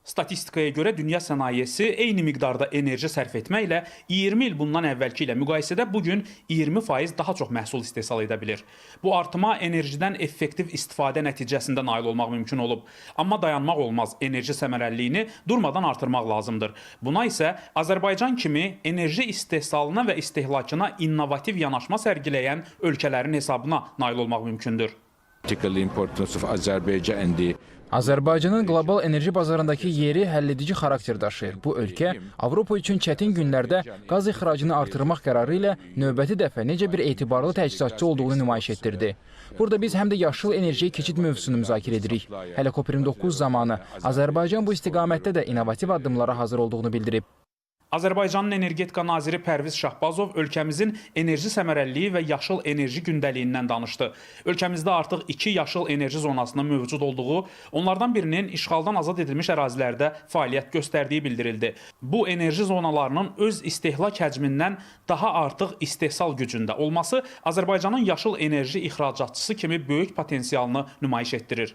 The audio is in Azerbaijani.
Statistikaya görə dünya sənayesi eyni miqdarda enerji sərf etməklə 20 il bundan əvvəlki ilə müqayisədə bu gün 20% daha çox məhsul istehsal edə bilir. Bu artıma enerjidən effektiv istifadə nəticəsində nail olmaq mümkün olub. Amma dayanmaq olmaz. Enerji səmərəliliyini durmadan artırmaq lazımdır. Buna isə Azərbaycan kimi enerji istehsalına və istehlakına innovativ yanaşma sərgiləyən ölkələrin hesabına nail olmaq mümkündür. Particularly importance of Azerbaijan and the Azərbaycanın qlobal enerji bazarındakı yeri həlledici xarakter daşıyır. Bu ölkə Avropa üçün çətin günlərdə qaz ixracını artırmaq qərarı ilə növbəti dəfə necə bir etibarlı təchizatçı olduğunu nümayiş etdirdi. Burada biz həm də yaşıl enerjiyə keçid mövzusunu müzakirə edirik. Hələ COP29 zamanı Azərbaycan bu istiqamətdə də innovativ addımlara hazır olduğunu bildirib. Azərbaycanın Energetika naziri Pərviz Şahbazov ölkəmizin enerji səmərəliliyi və yaşıl enerji gündəliyindən danışdı. Ölkəmizdə artıq iki yaşıl enerji zonasının mövcud olduğu, onlardan birinin işğaldan azad edilmiş ərazilərdə fəaliyyət göstərdiyi bildirildi. Bu enerji zonalarının öz istehlak həcmindən daha artıq istehsal gücündə olması Azərbaycanın yaşıl enerji ixracatçısı kimi böyük potensialını nümayiş etdirir.